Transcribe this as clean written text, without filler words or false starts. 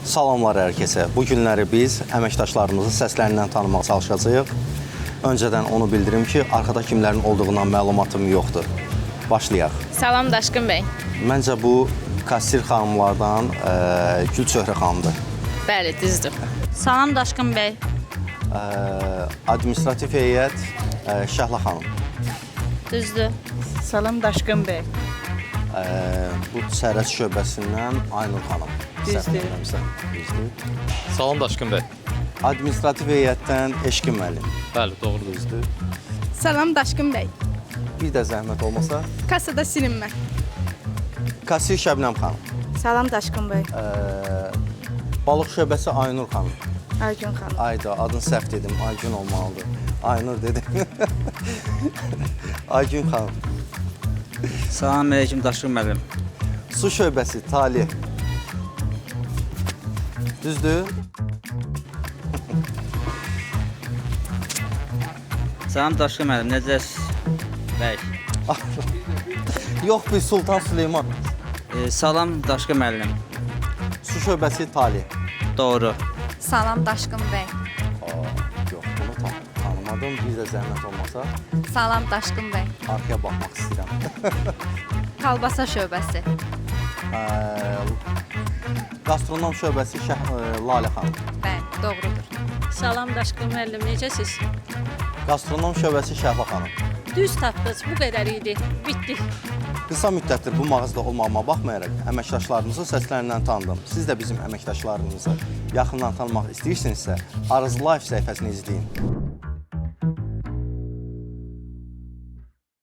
Salamlar hər kəsə. Bu günləri biz əməkdaşlarımızı səslərindən tanımağa çalışacağıq. Öncədən onu bildirim ki, arxada kimlərin olduğundan məlumatım yoxdur. Başlayaq. Salam Daşqın bəy. Məncə bu kassir xanımlardan Gülçöhrə xanımdır. Bəli, düzdür. Salam Daşqın bəy. Administrativ heyət Şəhla xanım. Düzdür. Salam Daşqın bəy. Bu Sərəz şöbəsindən Aynur xanım. Düzdür. Səhv eləmirəmsə. Düzdür. Salam Daşqın bəy. Administrativ heyətdən Eşqin müəllim. Bəli, doğrudur. Düzdür. Salam Daşqın bəy. Bir də zəhmət olmasa. Kasada silinmə. Kassir Şəbnəm xanım. Salam Daşqın bəy. Balıq şöbəsi Aynur xanım. Aygün xanım. Ayda, adını səhv dedim. Aygün olmalıdır. Aynur dedim. Aygün xanım. Salam əleykum Daşqın müəllim. Su şöbəsi Talih. Düzdür? Salam Daşqın müəllim, necəsiz? Bəy. Yox, bir Sultan Süleyman. Salam Daşqın müəllim. Su şöbəsi Talih. Doğru. Salam Daşqın bəy. Aa, yox, bunu tam tanımadım. Bir də zəhmət olmasa Salam Daşqın bəy. arxaya baxmaq istəyirəm. Kalbasa şöbəsi. Gastronom şöbəsi Lalə xanım. Bəli, doğrudur. Salam Daşqın müəllim, necəsiz? Gastronom şöbəsi Şəhla xanım. Düz tapdınız, bu qədər idi. Bitdi. Qısa müddətdir bu mağazada olmağıma baxmayaraq əməkdaşlarımızı səslərindən tanıdım. Siz də bizim əməkdaşlarımızı yaxından tanımaq istəyirsinizsə, Arız Life səhifəsini izləyin.